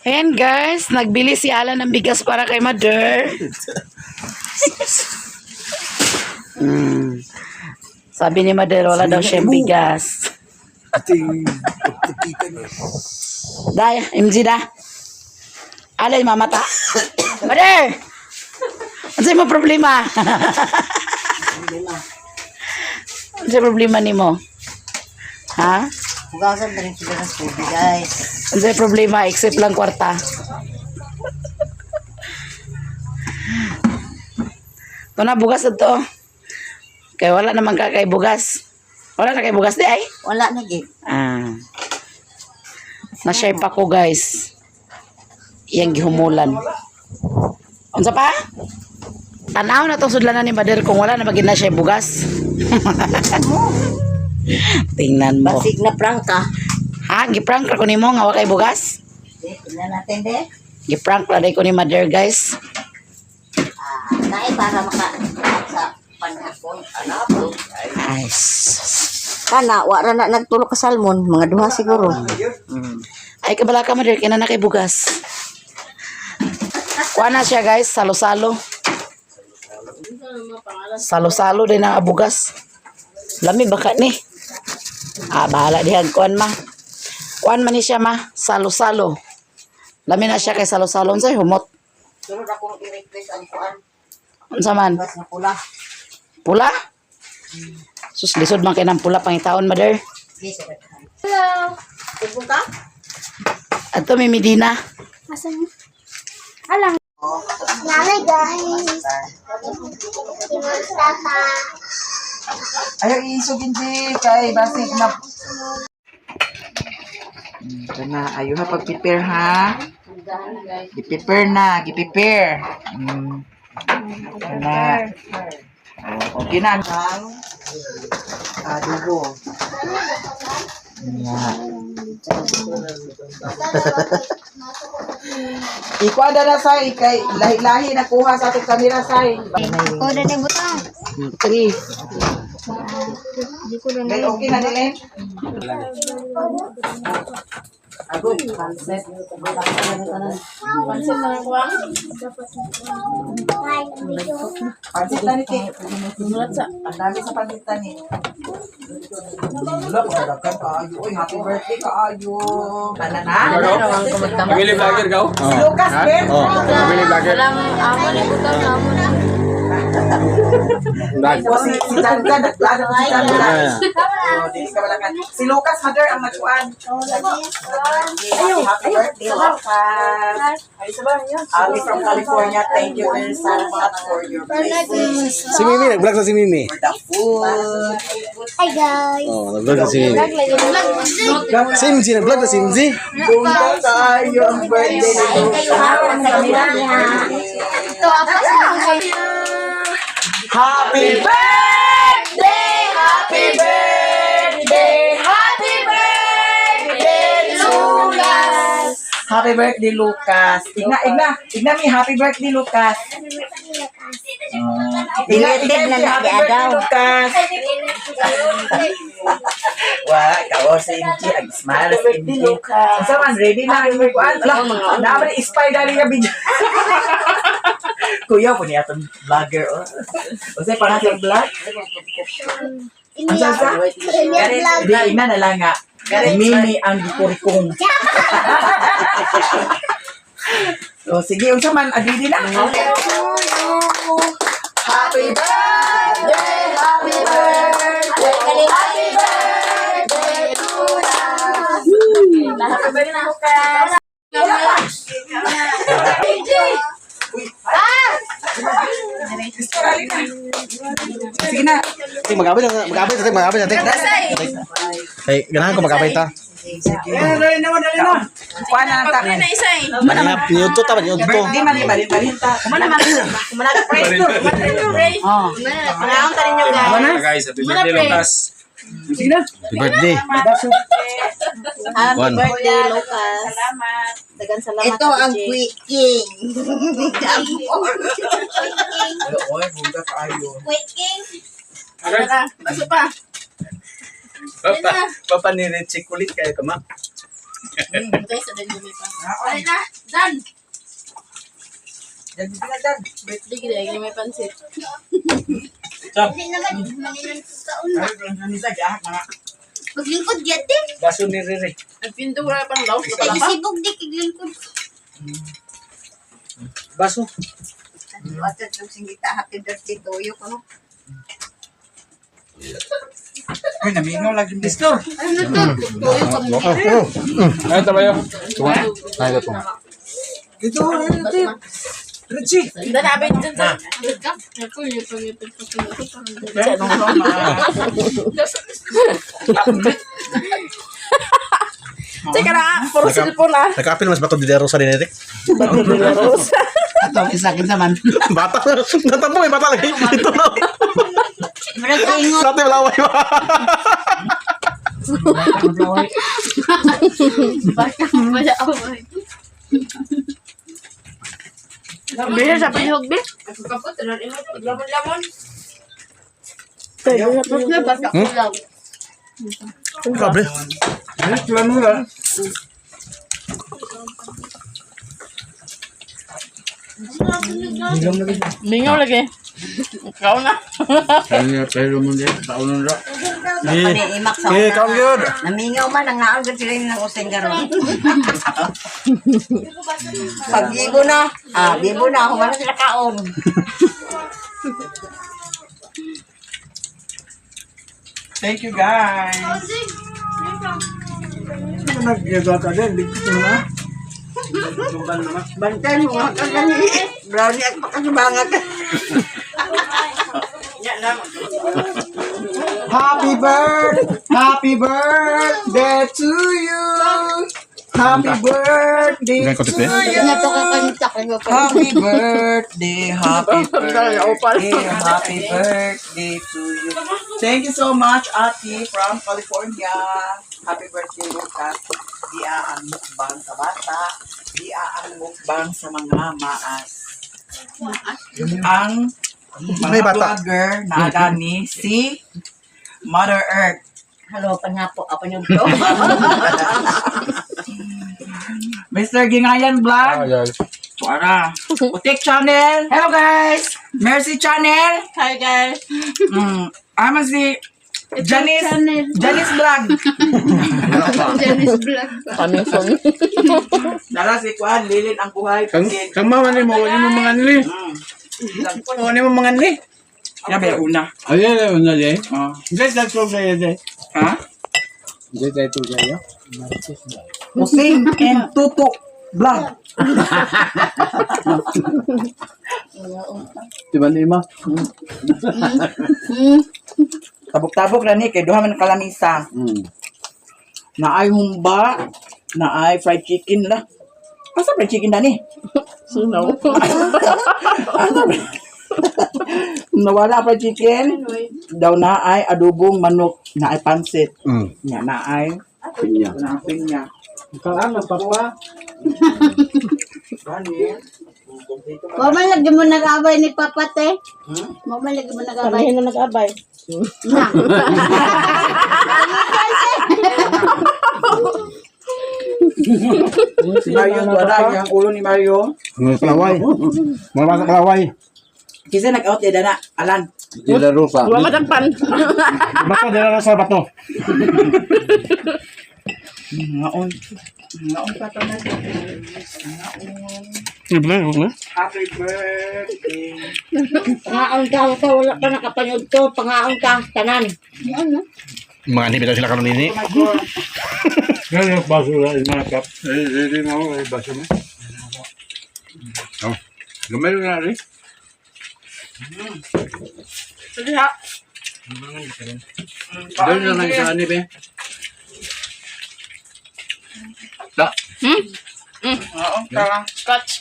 Ayan guys, nagbili si Alan ng bigas para kay Mother. Sabi ni Mother, wala daw siyang bigas. Ating pagkita niya. Day, MG da. Alay, mamata. Mother! Ano mo problema? Ano problema nimo? Ha? Hugasan na rin sila ng tubig, guys. Ano problema except lang kwarta? Ito na, bugas na to. Kaya wala naman ka kay bugas. Wala na kay bugas di ay. Wala na, gid. Ah. Na-share pa ko guys. Iyang gihumulan. Unsa pa? Tanaw na tong sudlanan ni Mother kung wala na magid na siya bugas. Tingnan mo. Basig na prank ka. Ha, giprank ra ko nimo nga wa kay bugas? Di, tingnan natin, de. Giprank ra day ko ni Mother guys. Ah, naay para maka sa panhapon. Ay. Sus. Kana, wala na nagtulog ka salmon. Mga duha siguro. Ay kabala ka Mother kina na kay bugas. Kuha na siya guys, salo-salo. Salo-salo din ang bugas. Lami baka ni. Ah, bahala dihan kuan ma. Kuan man ni siya ma, salo-salo. Lami na siya kay salo-salo unsay humot. Sunod akong i-request ang kuan. Unsa man? Bugas na pula. Pula? Sus, lisod man kay ng pula pangitaon, mother. Sige, sabay ka. Hello. Tubong ka? Ato may Medina. Asan? Alang. Nanay guys. Tata. Ayaw iisugin di kay basig na. Ito na, ayaw ha pag-prepare ha. Gi-prepare na, gi-prepare. Ito na. Oh, okay na. Ang adobo. Yeah. Ikuha na say kay lahi-lahi nakuha sa atong kamera say. Ko na ni butang. Three. Di ko na Dahil okay na nila. Pansit na ni Tik. Ang dami sa pansit na ni. Wala, pagkadagan kaayo. Uy, happy birthday kaayo. Ana na? Pamili vlogger ka? Si Lucas, Ben. Oh, pamili vlogger. Amo ni butang amo na. Vlog. O, si Dandan. Nagplano si Dandan. Oh, dili ka wala ka. Si Lucas, mother, ang matsuan. Happy, happy birthday, Lucas. Ali from California, thank you very so much for your blessings, Si Mimi, nag-vlog sa si Mimi. for the food. Hi guys. Oh, nag-vlog sa si Mimi. Si MG, nag-vlog sa si MG. Bunga tayo ang birthday ni Lucas. Ito ako sa Happy birthday! Happy birthday! Happy birthday, Lucas! Happy birthday, Lucas. Igna, igna, igna mi, happy birthday, Lucas. Igna, igna, Belated na mi, happy na birthday, daw. Lucas. Wa, kawo si MG, ag smile si MG. Unsa man, ready na ang kuan? Ala, naa man spy dali nga video. Kuya po niya atong vlogger oh. Unsay pangalan vlog? Unsa sa? Di ina na lang nga. Mimi ang gikurikong. So sige, unsa man adili na. Happy birthday, happy birthday, happy birthday to you. Happy birthday, Lucas. Sige na. Sige, mag-abay na, mag-abay na, mag-abay na. Ay, ganahan ko mag-abay ta. Sige. Dali na, dali na. Kuha na lang ta. Manap, niyo to, tama, niyo to. Birthday man, balik balik ta. Kumana man. Kumana pray to. Oh. Guys, happy birthday Lucas. Happy birthday. Happy One. birthday, Lucas. Salamat. Dagan salamat. Ito ang Ate quicking. Oy, bunga kaayo. Jay. Baso pa. Papa, papa ni Richie kulit kayo ka ma. Ay na, Dan. Dan, dan, dan. Birthday gid ay may pansit. Hindi naman, maninan sa una. Paglingkod gyud eh. Baso ni Rere. Nagpindo wala pang laos Kay gisibog di kiglingkod. Baso. Wata itong singita, happy birthday to you. Kuno. Uy, namingaw lagi. Distor. Ano to? Tuyo kami. Ay, tabayo. Ay, ito. Dito, dito. Richie. Dan abay dyan sa. Ako yung pag-ipit ko Teka na, puro cellphone ah. Nakaapil mas bato didero sa dinetik. Ato, isa kinsa man. Bata. Natampo may bata lagi. Ito na. Murag ingot. Sa atin wala ba? Bata wala ako. Bisa sa palihog be. Kapot na imo lamon-lamon. Na basta kulaw. Grabe. Ay, plano na. Mingaw lagi. Ikaw na. Kaya pero mo din, taon na. Paniimak sa Eh, una. come yun. Namingaw man, ang naon gud sila yung nangusing karon. Pag gibo na, gibo na, human na sila kaon. Thank you, guys. Nag-gata ka din, dito na. Bantay mo nga ka gani. Brownie at pakasubangat. Happy birthday to you. Happy birthday Ganyan ko, to tite. you. Napakakanita ko. Happy birthday, happy birthday, happy birthday to you. Thank you so much, Ati from California. Happy birthday, Lucas. Di ang mukbang sa bata, di ang mukbang sa mga maas. Ang mga May bata. vlogger na gani si Mother Earth. Hello, pangapo, apa nyo to? Mr. Gingayan Vlog. guys. Para. Utik Channel. Hello guys. Mercy Channel. Hi guys. Ama si Janice, Janice Vlog. Janice Vlog. Coming soon. Dara si Kwan, Lilin ang buhay. Kang kang mama ni mo, ni mo mga nili. Ano mo mga nili? Yabe, una. Ay, ay, una di. Oh. Hindi tayo sa iyo di. Ha? Hindi tayo sa iyo. Using and Tutu Vlog. Di ba ni ma? Tabok-tabok na ni, kay duha man kalamisa. Naay humba, naay fried chicken lah. Asa fried chicken na ni? Sino? Nawala fried chicken. Daw naay adobong manok, naay pansit. Nya naay Pinya. na pinya. Kaan ang papa. Gani. Wa man lagi mo nag-abay ni Papa te. Wa man lagi mo nag-abay. Kami na nag-abay. Na. Si Mario, tuwada ang ulo ni Mario. Mga kalaway. Mga bata kalaway. Kasi nag-out ya dana, Alan. Di la Rosa. Wala madagpan. Bato, dila na sa bato. Ngaon. Ngaon pa to na. Ano? Happy birthday. Pangaon ka, ka, wala pa nakapanood to. Pangaon ka, tanan. Mga anipit sila karon nini. Ganyan baso na yung mga kap. Eh, hindi na ako, eh, baso mo. Oh. Gumelo na rin. Sige ha. Doon na lang sa anip eh. Da. Ngaon ka. Catch.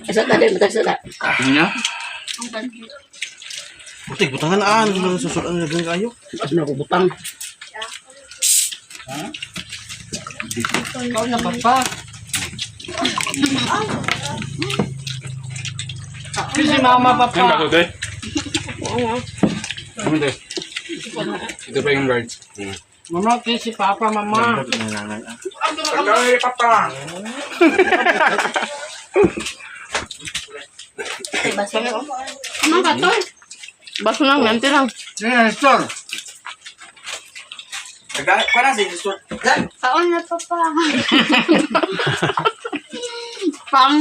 Isa ta din, isa ta. Nya? Putik, butangan aan. Susulan na ganyan kayo. Mas na ko butang. Ikaw na papa. Si mama papa. Yan baso, te? Ano, te? Ito pa yung large. Mama, kiss si Papa, Mama. Pagkawin ni Papa. Ano ba to? Baso lang, nanti lang. Sige, Nestor. Nagdahit ko na si Nestor. Dan! Kaon na papa. Pang.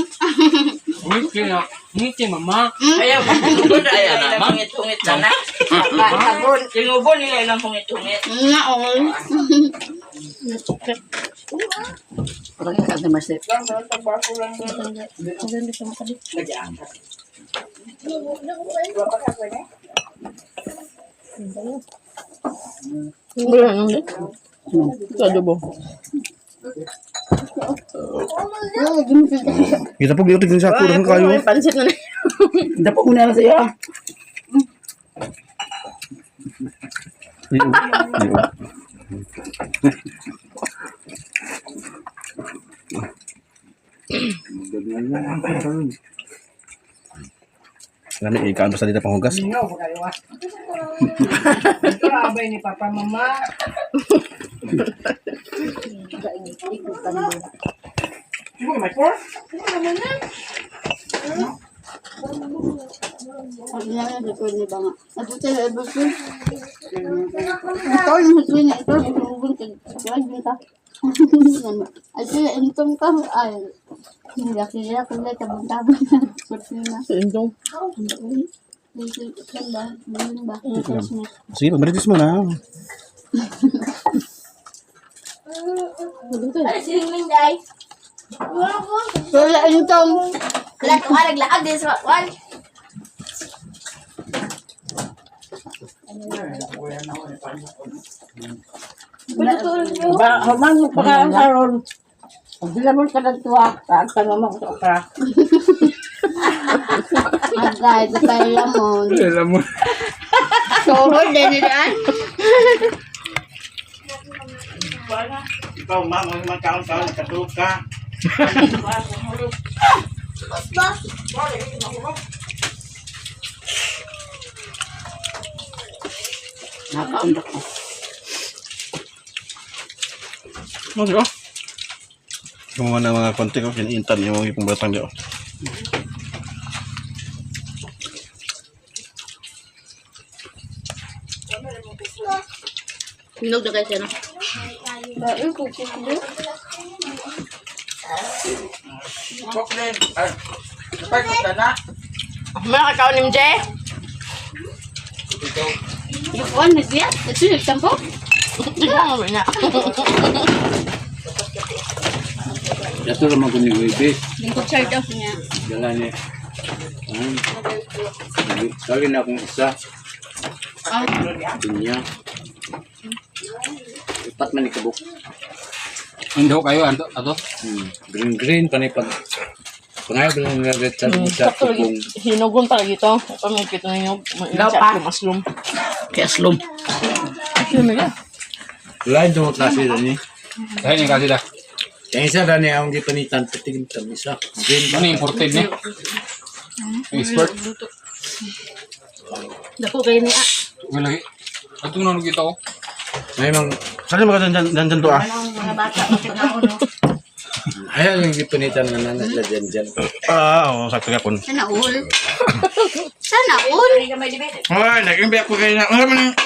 Ngiti na. Ngiti, Mama. Ayaw, tingubo na ilang hungit-hungit na na. Tingubo nila ilang hungit-hungit. Na all. Parang ka ni Marcel. Wala nang di. Sa adobo. Kita po giutig sa ako rin kayo. May pansit na na. Dapat mo na lang siya. Gani ikaan pa sa dita panghugas. Abay ni Papa, Mama. Pag na lang ko ni banga. Ato sa ibus. Ito yung husband na ito, ibubun ka. Ibubun ka. Ay, sila, intong ka. Ay, hindi sila kung tabon-tabon na. Kursi na. Sa indong. Yan ba? Yun ba? Sige, pamaritis mo na. Ay, siling day. Wala intong. Wala ko naglaag din sa kwan. Ba, human mo pa ka ang karon. Pag mo ka ng tuwa, saan ka naman sa okra. Agay, ito tayo lamon. Alam mo. Sohor din nila. Ikaw, ma, magkaon-kaon, nagkatulog ka. Nakaundak ko. Ano siya? Gumawa ng mga konti ko, kiniintan yung mga ipong batang diyo. Hinog na kayo siya, no? Brooklyn. Ay, kapag ko na. May kakao ni MJ? Yukuan na siya. Ito yung tampo. Tignan mo na. Yato naman ko ni Webe. Lingkod charge off niya. Dala niya. Ay. Kali na akong isa. Pinya. Ipat man ikabok. Hindi kayo, anto, ato. Green green panay pag pangayo ba lang nila sa sa Sakto lagi. tupong. Hinogon talaga ito. Ito may kito na hinog. Daw pa. Maslum. Kaya slum. Maslum ka. Lain tungod klase ni. Dahil yung kasi da. Yang isa dani ang gipanitan patingin tam isa. Green Ano yung imported ni? Yung expert. Dako kayo niya. Okay lagi. Ato na nung kita ko. May mang Saan yung mga dyan, dyan, dyan to ah? ayaw yung gipanitan nga nana sila dyan dyan. Ah, oo, sakto ka kun. Sana all. Sana all. Hoy, nag-imbi ako kayo na. Ano man yung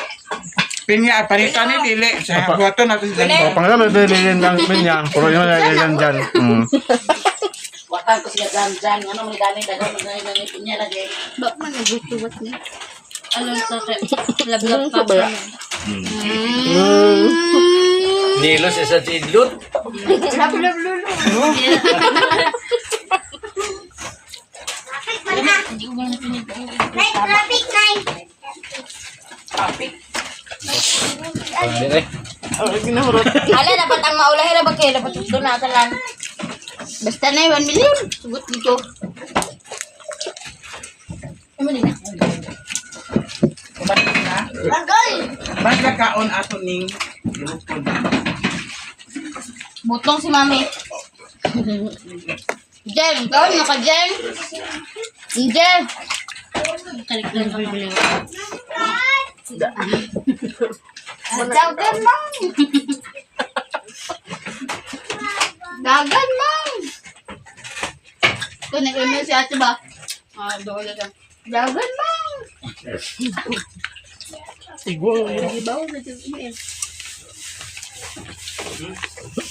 pinya, panitan ni dili. Sa buhaton natin sila. Oh, pangalan may bilhin lang pinya. Pero yun na dyan dyan. Mm. Watan ko siya dyan dyan. Ano mo gani dagan mo gani gani pinya lagi. Bak man nagutuwat niya. Alam sa kay. Lab-lab pa. Nilos isa tidlot. Hindi eh. Ala, dapat ang maulahi ra ba kayo? Dapat ito na talan. Basta na 1 million. Sugot dito. Basta kaon ato ning Butong si mami. Jen, kaon na ka Jen. Jen. Dagan man. Dagan man. Ito, nag-email si ate ba? Ah, doon na siya. Dagan man.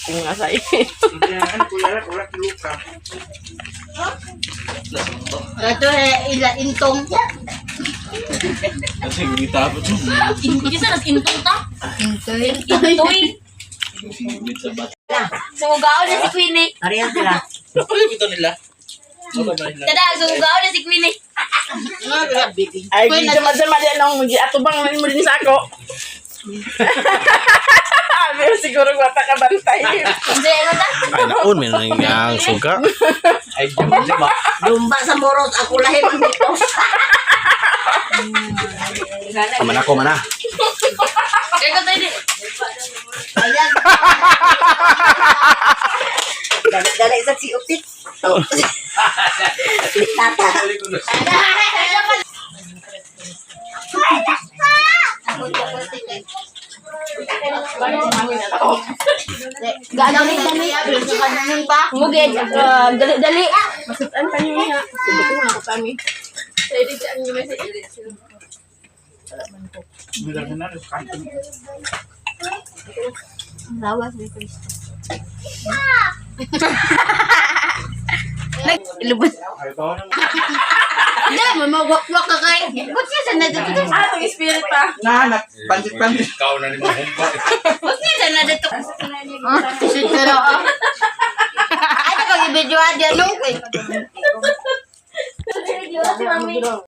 Kung nga sa'yo. Ito eh, ila intong. Kasi gitapot siya. Kisa nas intong ta. Intoy. Intoy. Sumugaw na si Queen eh. Ariyan sila. Tada, sumugaw na si Queen eh. Ay, di sama-sama di anong atubang na mo din sa ako. Pero siguro wata ka bantay. Hindi, ano ta? Ay, naon, may nangyang suka. Dumba sa moros ako lahi man dito. Mana ko, mana. Kaya ko tayo di. Ayan. Dali sa si Utit. Tata. Gaano rin kami, ganun pa. Mugid, dali-dali. Masutan pa niyo nga. Subukan nga ako kami. Lawas ni Kristo. Lubos. Hindi, mamawak-wak ka kay. Ba't siya sa nadito? Ah, itong spirit pa. Na, nagpansit-pansit. Ikaw na ni mo humba. Ba't niya sa nadito? Pero, ano pag i-video, ano?